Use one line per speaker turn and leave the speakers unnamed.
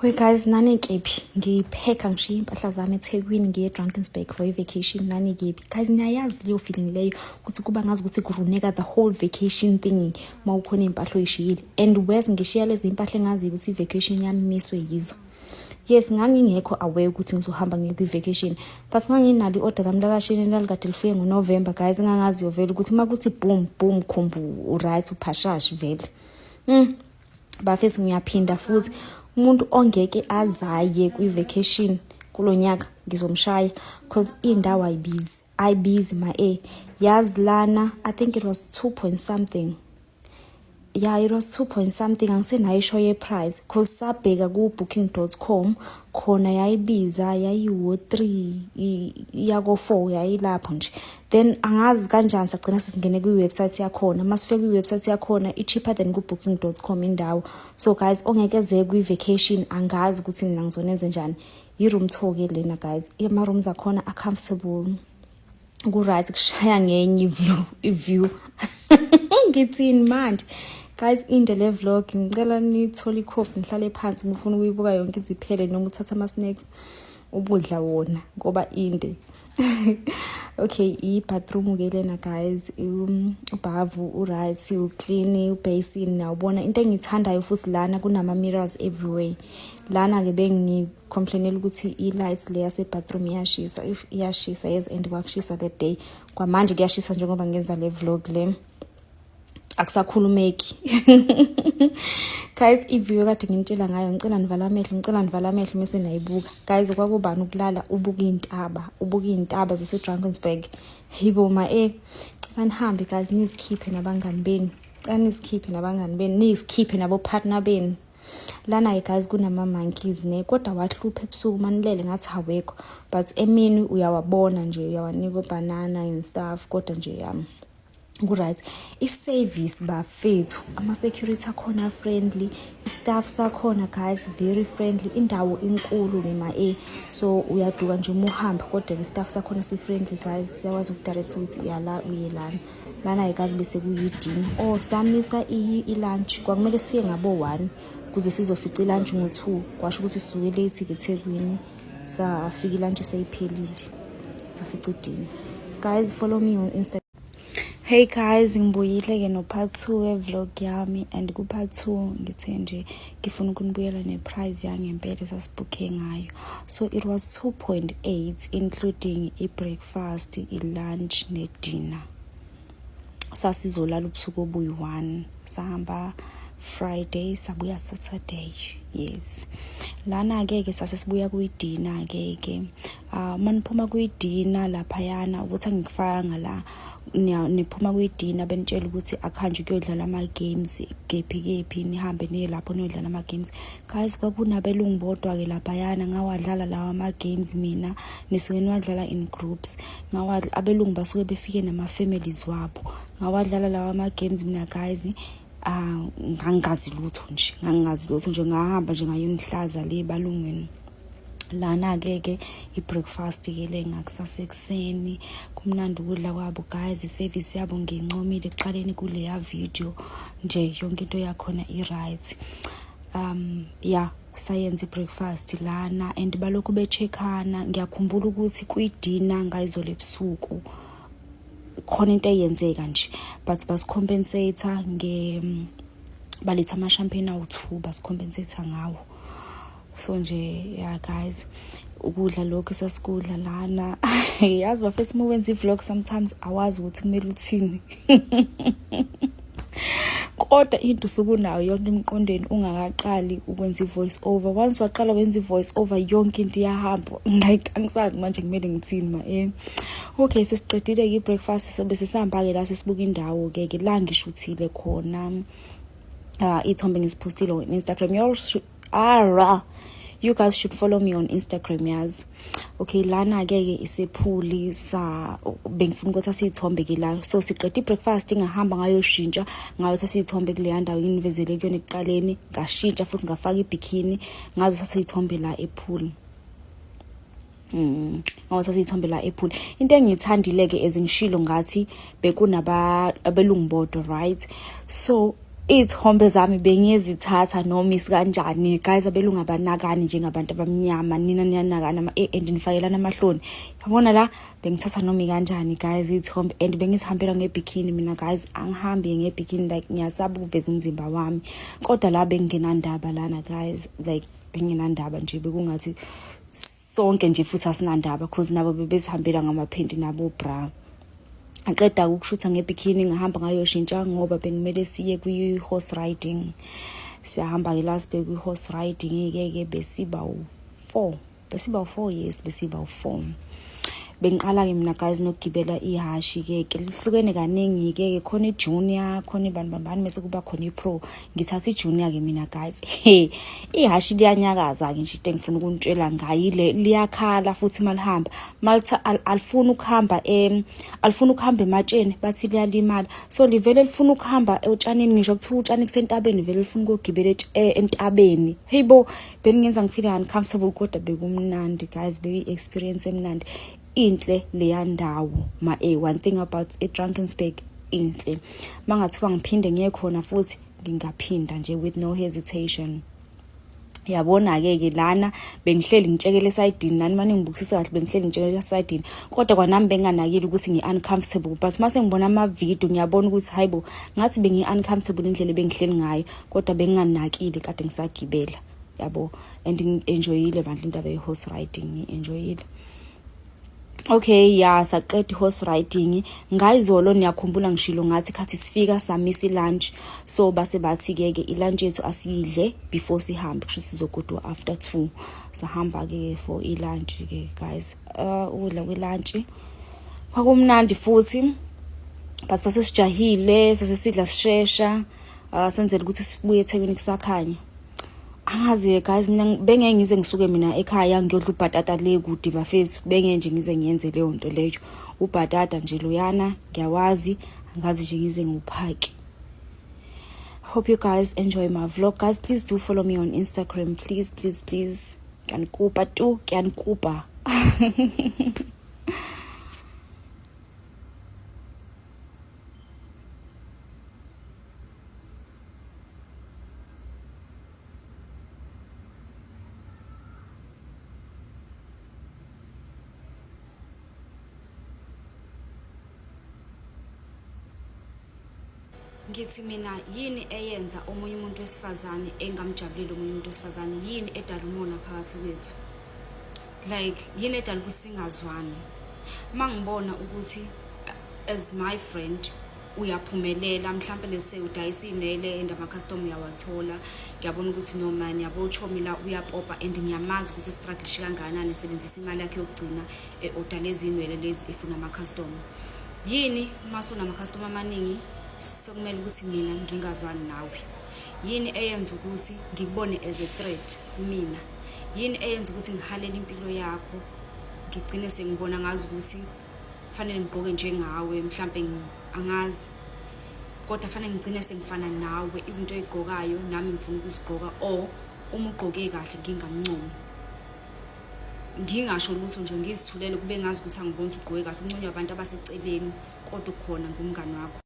We guys, nani kephi? Ngipheka, ngishiya impahla zami eThekwini, ngiye eDrankensburg for i-vacation. Nani kephi guys? Niyayazi leyo feeling leyo ukuthi kuba ngazi ukuthi ku-ruineka the whole vacation thing uma ukhona iy'mpahla oyishiyile. And worse, ngishiya lezi mpahla engaziyo ukuthi i-vacation yami imiswe yizo. Yes, ngangingekho aware ukuthi ngizohamba ngiye kwi-vacation, but nganginalo i-order lami lakaShein lalikade lifike ngoNovember guys, engangaziyo vele ukuthi uma kuthi boom boom, khumbu, u-right, uphashashi vele. Bafethu, ngiyaphinda futhi, umuntu ongeke azaye kwi-vacation kulo nyaka ngizomshaya, cause iy'ndawo ayibizi, ayibizi ma e yazi lana. I think it was 2 point something. Yeah, it was 2 point something. Angisenayo isho ye-price, cause sabheka ku-booking.com khona yayibiza, yayiwo-3 yako-4, yayilapho nje. Then angazi kanjani sagcina sesingene kwi-website yakhona. Uma sifika kwi-website yakhona, i-cheaper than ku-booking.com indawo. So guys, ongeke eze kwi-vacation, angazi ukuthi nina ngizonenze njani. I-room tour-ke lena guys. Ama-rooms akhona a-comfortable, ku-right, kushaya ngenye i-view. Ngithini manje guys? Inde le vlog. Ngicela nithole ikhofi, nihlale phansi ngifuna ukuyibuka yonke iziphele, noma uthatha ama-snacks ubudla wona ngoba inde. Okay, i-bathroom-ke lena guys. Ubhavu u-right, u-clean, u-basin nawubona. Into engiyithandayo futhi lana, kunama-mirrors everywhere. Lana-ke bengi-complainela ukuthi i-lights le yase-bathroom iyashisa. If iyashisa, yes, and kwakushisa that day. Kwamanje kuyashisa njengoba ngenza le vlog le, akusakhulumeki guys. I-view kade nginitshela ngayo, ngicela nivala amehlo, ngicela nivala amehlo mase nayibuka guys. Kwakubani ukulala ubuka iy'ntaba, ubuka iy'ntaba zase-Drakensberg? Yibo ma e cela nihambe guys, nizikhiphe nabangani benu, cela nizikhiphe nabangani benu, nizikhiphe nabo-partner benu. Lana-ke guys, kunama-monkeys ne, kodwa wahlupha ebusuku manilele, ngathi awekho, but emini uyawabona nje, uyawanika o-banana and stuff. Kodwa nje yami ku-right. I-service bafethu, ama-security akhona friendly, i-staff sakhona guys, very friendly. Indawo inkulu-ke ma e so uyaduka nje uma uhamba, kodwa-ke i-staff sakhona si-friendly guys, siyakwazi uku-direct ukuthi iya la, uye lana. Lana-ke guys, bese kuyi-dinner. Oh, samisa i-lunch. Kwakumele sifike ngabo-1 ukuze sizofica i-lunch ngo-2. Kwasho ukuthi sisuke late-ke eThekwini, safika i-lunch seyiphelile, safica i-dinner. Guys, follow me on Instagram. Hey guys, ngibuyile-ke no-part 2 we-vlog yami, and ku-part 2 ngithe nje ngifuna ukunibuyela ne-price yangempela esasibhukhe ngayo. So it was 2.8 including i-breakfast, i-lunch ne-dinner. Sasizolala ubusuku obuyi-1. Sahamba Friday, sabuya Saturday. Yes, lana-ke ke sase sibuya kwi-dinner-ke ke. Maniphuma kwi-dinner laphayana, ukuthi angikufakanga la, niphuma kwi-dinner benitshela ukuthi akuhanjwe kuyodlala ama-games kephi kephi, nihambe niye lapho niyodlala ama-games. Guys, kwakunabelungu bodwa-ke laphayana. Ngawadlala lawa ama-games mina. Nisuke niwadlala in groups. Abelungu basuke befike nama-families wabo. Ngawadlala lawa ama-games mina guys. Ah, ngangingazi lutho nje, ngangingazi lutho nje, ngahamba nje ngayonihlaza le balungwini. Lana-ke ke i-breakfast-ke le ngakusasa ekuseni. Kumnandi ukudla kwabo guys, i-service yabo ngiyincomile ekuqaleni kuleya video nje, yonke into yakhona i-right. Yeah, sayenza i-breakfast lana and balokhu be-checkana. Ngiyakhumbula ukuthi kwi-dinner ngayizolo ebusuku khona into eyenzeka nje, but basi-compensate nge baletha ama-champagne awu-2, basi-compensate ngawo. So nje yeah guys, ukudla lokhu sasikudla lana. Yazi bafethu, uma wenza i-vlog sometimes awazi ukuthi kumele uthini, kodwa into usukunayo yonke emqondweni ungakaqali ukwenza i-voice over. Once waqala wenza i-voice over, yonke into iyahamba. Like, angisazi manje kumele ngithini ma okay, sesiqedile-ke i-breakfast, sobe sesihamba-ke la, sesibuka indawo-ke ke la ngishuthile khona. Iy'thombe ngiziphostile on Instagram. You all should, ah, you guys should follow me on Instagram, yazi. Okay, lana-ke ke ise-pool. Sa bengifuna ukuthatha iy'thombe-ke la. So siqeda i-breakfast, ngahamba ngayoshintsha, ngayothatha iy'thombe kuleya ndawo nginivezele kuyona ekuqaleni. Ngashintsha futhi, ngafaka i-bikini, ngazothatha iy'thombe la e-pool. Ngawathatha iy'thombe la e-pool. Into engiyithandile-ke, ezingishilo ngathi bekunaba abelungu bodwa, right? So Iy'thombe zami bengizithatha noma isikanjani guys. Abelungu abanakani njengabantu abamnyama, nina niyanakana and nifakelana amahloni, yabona. La bengithatha noma ikanjani guys iy'thombe, and bengizihambela ngebikini mina guys. Angihambi ngebikini, like ngiyasaba ukuveza umzimba wami, kodwa la bengingenandaba lana guys, like bengingenandaba nje. Bekungathi sonke nje futhi asinandaba, cause nabo bebezihambela ngamaphenti nabo bra. Aqeda ukushutha ngebikini, ngahamba ngayoshintsha ngoba bengimele siye kwi-horse riding. Siyahamba-ke la, sibe kwi-horse riding-ke ke. Besiba u-four, besiba u-four, yes, besiba u-four. Bengiqala-ke mina guys nokugibela ihashi-ke ke. Lihlukene kaningi-ke ke, khona i-junior, khona ibani bambani, mese kuba khona i-pro. Ngithatha i-junior-ke mina guys. He, ihashi liyanyakaza-ke nje. Into engifuna ukunitshela ngayo ile, liyakhala futhi malihamba. Malitha alifuni ukuhamba, alifuni ukuhamba ematsheni, bathi liyalimala, so livele lifuna ukuhamba otshanini. Ngisho kuthiwa utshani kusentabeni, vele lifuna ukuyogibela entabeni. Hey bo, bengingenza ngifile uncomfortable, kodwa bekumnandi guys, beyi-experience emnandi, inhle leya ndawo. Ma one thing about eDrakensberg, inhle. Mangathiwa ngiphinde ngiye khona futhi, ngingaphinda nje with no hesitation. Yabona-ke ke lana bengihleli ngitshekele esayidini nani, mane ngibukisisa kahle, bengihleli ngitshekele esayidini, kodwa kwanami benganakile ukuthi ngi-uncomfortable. But mase ngibona amavidiyo, ngiyabona ukuthi hayibo, ngathi bengi-uncomfortable indlela ebengihleli ngayo, kodwa benginganakile kade ngisagibela, yabo. And ngi-enjoyile bandla indaba ye-horse riding, ngi-enjoyile. Okay, ya, saqeda i-horse riding ngayizolo. Niyakhumbula ngishilo ngathi khathi sifika samisa i-lunch, so base bathi-ke ke i-lunch yethu asiyidle before sihambe, kusho sizogoduka after 2. Sahamba-ke for i-lunch-ke guys. Ukudla kwe-lunch kwakumnandi futhi, but sasesijahile, sasesidla sishesha, senzela ukuthi sibuye eThekwini kusakhanya. Angazi guys, mina bengeke ngize ngisuke mina ekhaya ngiyodla ubhatata le kude bafethu, bengeke nje ngize ngiyenze leyo nto leyo. Ubhatata nje loyana ngiyawazi, angazi nje ngize ngiwuphake. Hope you guys enjoy my vlog guys. Please do follow me on Instagram, please, please, please. Ngiyanikupa tu, ngiyanikupa. Ngithi mina, yini eyenza omunye umuntu wesifazane engamjabuleli omunye umuntu wesifazane? Yini edala umona phakathi kwethu? Like, yini edala ukuthi singazwani? Uma ngibona ukuthi as my friend uyaphumelela, mhlampe lese udayisa iy'nwele and ama-customer uyawathola, ngiyabona ukuthi no man, yabo, uchomi la uyapopa, and ngiyamazi ukuthi strugglishe kangakanani esebenzisa imali yakhe yokugcina e-oda lezi iy'nwele lezi, efuna ama-customer. Yini uma sunama-customer amaningi sekumele ukuthi mina ngingazwani nawe? Yini eyenza ukuthi ngikubone as a threat kumina? Yini eyenza ukuthi ngihalele impilo yakho, ngigcine sengibona ngazi ukuthi kufanele ngigqoke njengawe? Mhlampe angazi, kodwa fanele ngigcine sengifana nawe, izinto oyigqokayo nami ngifuna ukuzigqoka, or uma ugqoke kahle ngingamncomi, ngingasho lutho nje, ngizithulele, kube ngazi ukuthi angiboni ukuthi ugqoke kahle, unconywa abantu abaseceleni, kodwa ukhona ngumngani wakho.